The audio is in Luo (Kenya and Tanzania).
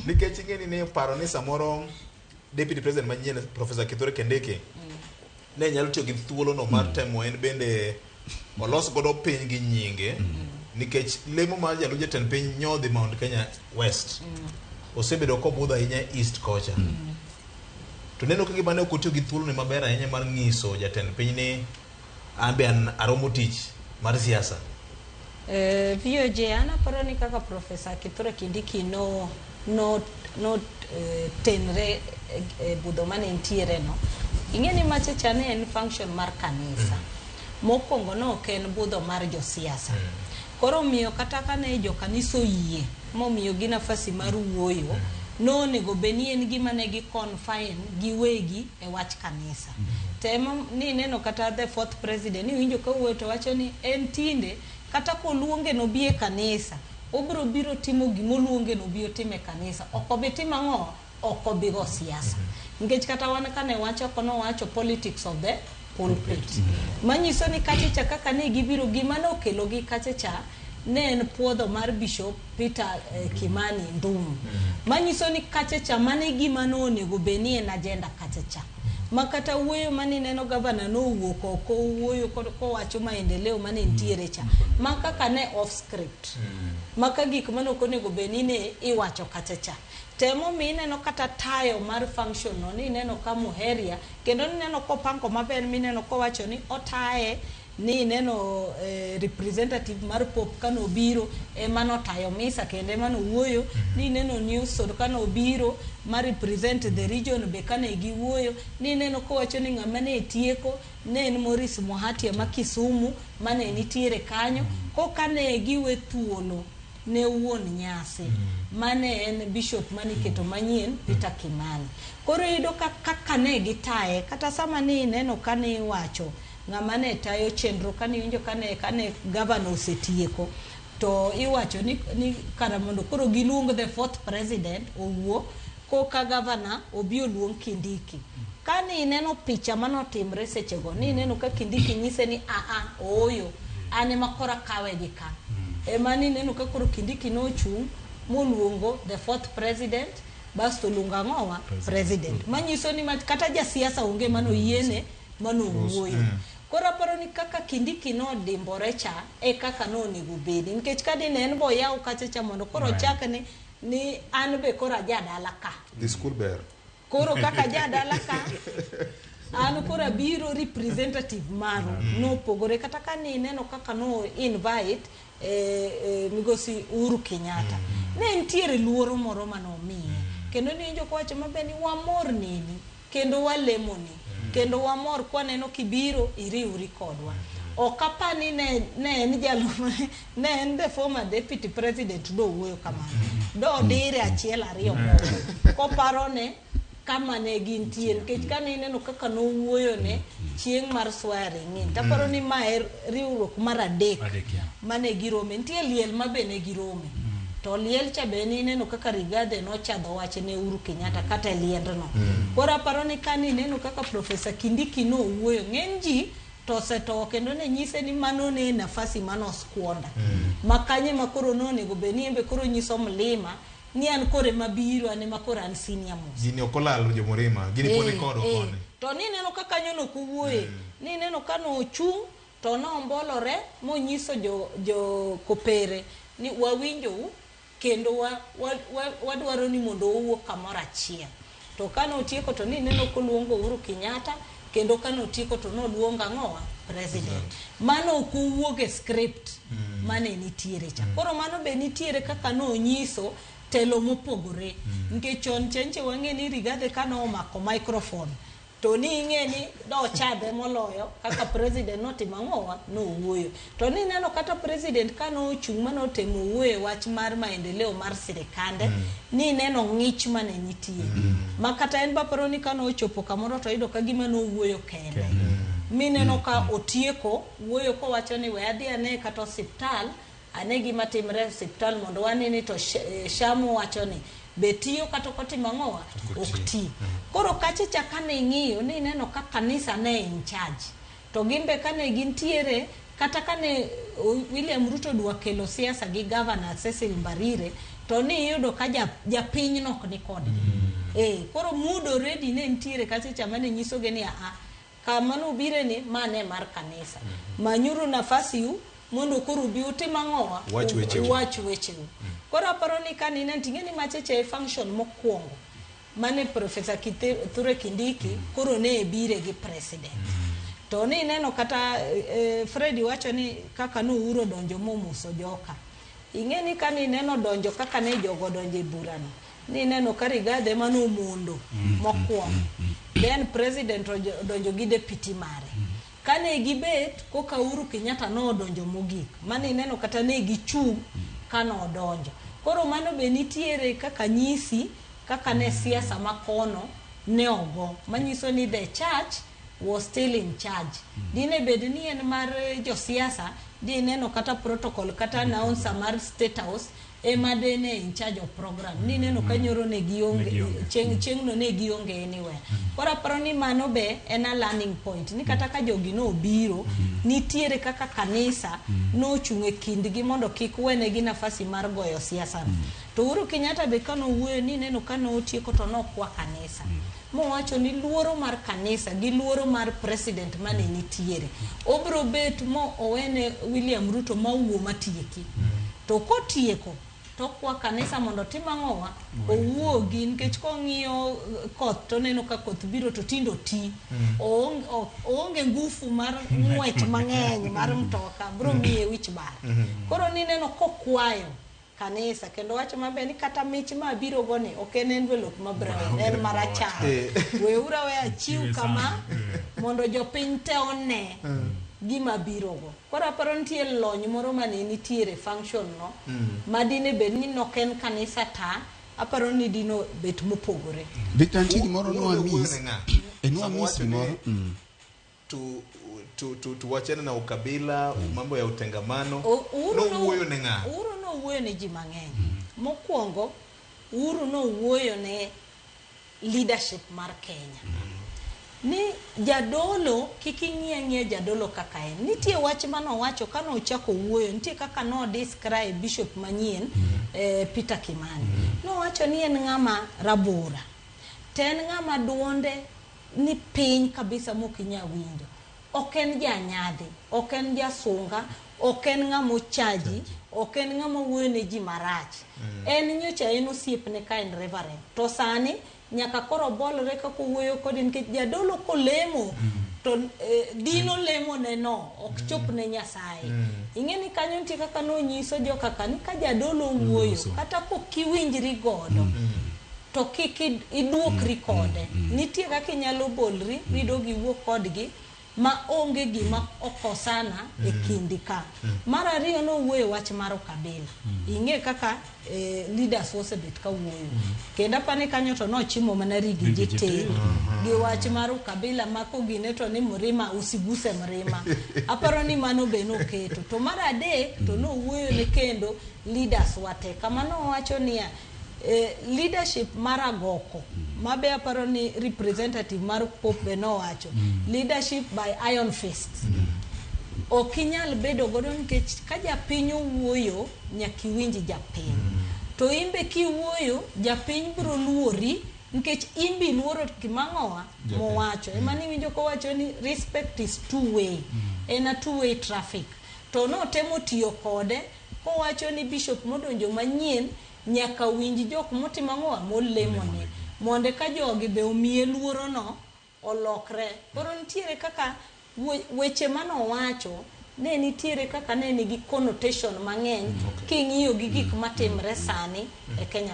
Nikech ing'e ni ne paro ni samoro deputy president manyien Professor Kithure Kindiki ne nyalo tiyo gi thuolono mar temo en bende olos godo piny gi nyinge nikech lemo mar jalup jatend piny nyodhi Mount Kenya West osebedo kobudho ahinya East kocha. To neno ka gima ne ok otiyo gi thuoloni maber ahinya mar nyiso jatend piny ni an be an aromo tich mar siasa. VOJ an aparo ni kaka Professor Kithure Kindiki no no no tenre e budho mane ntiere no ing'e ni macha cha ne en function mar kanisa. Mokwongo ne ok en budho mar josiasa. Koro omiyo kata kane jokanisa oyie momiyogi nafasi mar wuoyo, nonego bed ni en gima ne gi confine giwegi e wach kanisa. To ema ni neno kata the fourth president ni winjo ka wuoyo to wacho ni en tinde kata koluonge nobi e kanisa, obiro biro timo gimoluonge nobi otim e kanisa. Ok obi timo ang'o? Ok obi go siasa. Nikech kata wan kane wachoko nowacho politics of the pulpit. Manyiso ni kacha cha kaka ne gibiro gima nokelogi kacha cha ne en puodho mar Bishop Peter Kimani Ndung'u. Manyiso ni kacha cha mano e gima nonego bed ni en agenda kacha cha. Ma kata wuoyo mane ineno gavana nowuok oko owuoyo kowacho maendeleo mane nitiere cha. Ma kaka ne off script. Ma ka gik mane ok onego bed ni ne iwacho kacha cha. Temo mi ineno kata tayo mar function no ni ineno ka Muheria kendo nineno kopango maber mineno kowacho ni otaye ni ineno representative mar Pope kanobiro ema notayo misa kendo ema nowuoyo. Ni ineno Newson kanobiro ma represent the region be kane giwuoyo ni ineno kowacho ni ng'ama ne tieko ne en Maurice Muhatia ma Kisumu mane nitiere kanyo. Koka ne giwe thuolo ne wuon nyasi mane en bishop maniketo manyien Peter Kimani. Koro iyudo ka kaka ne gitaye kata sama ni ineno kane iwacho ng'ama ne tayo chenro kane iwinjo kane gavana osetieko to iwacho ni kara mondo koro giluong the fourth president owuo koka gavana obi oluong Kindiki. Kane ineno picha manotimre sechego ni ineno ka Kindiki nyise ni aa ooyo an ema koro akawe gi ka. Ema ni ineno ka koro Kindiki nochung' moluongo the fourth president basto oluongo ang'owa president. Manyiso ni kata jasiasa onge manoyiene manowuoyo. Koro aparo ni kaka Kindiki nodimbore cha e kaka nonego bedi nikech ka dine en boyaw kacha cha mondo koro ochak ni an be koro ajadala ka. Dhi skul ber. Koro kaka jadala ka an koro abiro representative maru nopogore kata ka nineno kaka no invite migosi Uhuru Kenyatta ne nitiere luoro moro manomiye kendo niwinjo kowacho maber ni wamor neni kendo walemoni kendo wamor kwaneno kibiro iriwri kodwa. Ok apar ni ne en jalo ne en the former deputy president dowuoyo kamano dodire achiel ariyo moko koparo ne kama ne gintie nikech kane ineno kaka nowuoyo ne chieng' mar swearing in taparo ni ma e riwruok mar adek Adek, yeah. mane girome. Nitie liel ma be ne girome to liel cha be nineno kaka Rigathi nochadho wach ne Uhuru Kenyatta kata e liendno. Koro aparo ni kane ineno kaka Professor Kindiki nowuoyo ng'eny ji to osetowo kendo ne nyise ni mano ne nafasi mano squander ma kanye ma koro nonego bed ni en be koro nyiso mlima ni an koro ema biro an ema koro an senior most. Gini ok olal jomorima. Gini pod ni kodwa koni. To nineno ka kanyo nok owuoye. Nineno ka nochung' to nombolore monyiso jo kopere ni wawinjou kendo wadwaro ni mondo wawuo kamoro achiel. To kanotieko to nineno koluongo Uhuru Kenyatta kendo kanotieko to noluongo ang'owa president. Mano ok owuok e script mane nitiere cha. Koro mano be nitiere kaka nonyiso telo mopogore. Nikech chon chenche wang'e ni Rigathi kanomako microphone to ni ing'e ni dochadhe moloyo kaka president notimo ang'owa nowuoyo. To ni neno kata president kanochung' manotemo wuoyo e wach mar maendeleo mar sirikande ni neno ng'ich mane nitie. Ma kata en baparo ni kanochopo kamoro to oyudo ka gima nowuoyo kende. Mineno ka otieko wuoyo kowacho ni we adhi ane kata osiptal ane gima timre e osiptal mondo wane ni to Shamu wacho ni be tiyo kata ok otimo ang'owa ok ti. Koro kacha cha kane ing'iyo ni ineno ka kanisa ne in charge to gin be kane gintiere kata kane William Ruto dwa kelo siasa gi governor Cecil Mbarire To ni iyudo ka japiny nok ni kodgi. Koro mood already ne nitiere kacha cha mane nyisogi ni a kama nubire ni mane mar kanisa. Manyuru nafasi u mondo koro ubi utim ang'owa? Wach wecheu. Wach wecheu. Koro aparo ni kanine ting'e ni macheche e function mokwongo mane Professor Kithure Kindiki koro ne bire gi president. To ni ineno kata Freddy wacho ni kaka no Uhuru donjo momoso joka. Ing'e ni ka nineno donjo kaka ne jogo donjo e burano, nineno ka Rigathi ema nomondo mokwongo. Then president odonjo gi deputy mare. Kane gibet, koka Uhuru Kenyatta nodonjo mogik. Mane ineno kata ne gichung' kanodonjo. Koro mano be nitiere kaka nyisi kaka ne siasa makono ne ogo. Manyiso ni the church was still in charge. Dine bed ni en mar josiasa, dineno kata protocol kata announcer mar State House ema dene in charge of program. Nineno ka nyoro ne gionge, chieng' no ne gionge anywhere. Koro aparo ni mano be en a learning point. Ni kata ka jogi nobiro, nitiere kaka kanisa nochung' e kindgi mondo kik wenegi nafasi mar goyo siasa. To Uhuru Kenyatta be kanowuoyo ni neno ka notieko to nokwa kanisa. Mowacho ni luoro mar kanisa gi luoro mar president mane nitiere. Obro bet mo owene William Ruto ma wuo matieki. To kotieko to kwa kanisa mondo otim ang'owa owuogi nikech kong'iyo koth to oneno ka koth biro to tindo ti. Oonge ngufu mar ng'wech mang'eny mar mtoka bro miye wich bar. Koro nineno kokwayo kanisa kendo wacho maber ni kata mich ma abiro go ni ok en envelope ma brown en marachar. Weuru aweya achiw kama mondo jopiny te one gima biro go. Koro aparo nitie lony moro mane nitiere function no ma dine bed ni nok en kanisa ta aparo ni dino bet mopogore. Victor, nitie gimoro Uhuru nwa wuoyo miss. ne ng'a? Nwa Sama miss wacho ni gimoro. Tuwachane na ukabila, mambo ya utengamano. Uhuru Nowuoyo ne ng'a? Uhuru nowuoyo ne ji mang'eny. Mokwongo, Uhuru nowuoyo ne leadership mar Kenya. Ni jadolo kik ing'i ang'iya jadolo kaka en. Nitie wach manowacho kanochako wuoyo, nitie kaka no describe bishop manyien Peter Kimani. Nowacho ni en ng'ama rabora. To en ng'ama duonde ni piny kabisa mok inyal winjo. Ok en janyadhi, ok en jasunga, ok en ng'ama ochaji, ok en ng'ama wuoyo ne ji marach. En nyocha en osiepne ka en reverend. To sani nyaka koro bolre kaka owuoyo kode nikech jadolo kolemo to dino lemo ne no ok chop ne Nyasaye. Ing'e ni kanyo nitie kaka nonyiso jokaka ni ka jadolo wuoyo kata kok iwinjri godo to kik iduokri kode. Nitie kaka inyalo bolri midog iwuo kodgi ma onge gima okosana e kindi ka. Mar ariyo nowuoyo wach mar ukabila. Ing'e kaka leaders osebet ka wuoyo. Kendo apani kanyo to nochimo mana Riggy Riggy G G Ter gi wach mar ukabila ma kogine to ni mrima usiguse mrima. Aparo ni mano be noketo. To mar adek to nowuoyo ne kendo leaders wate. Kama nowacho niya leadership mar agoko mabe aparo ni representative mar Pope be nowacho leadership by iron fist ok inyal bedo godo nikech ka japiny owuoyo nyaka iwinj japiny to imbe kiwuoyo japiny biro luori nikech imbe iluoro gimang'owa mowacho ema niwinjo kowacho ni respect is two way en a two way traffic to notemo tiyo kode kowacho ni bishop modonjo manyien nyaka winj jok motimo ang'owa molemone mondo ka jogi be omiye luoro no olokre. Koro nitiere kaka weche manowacho ne nitiere kaka ne nigi connotation mang'eny king'iyo gi gik matimre sani e Kenya.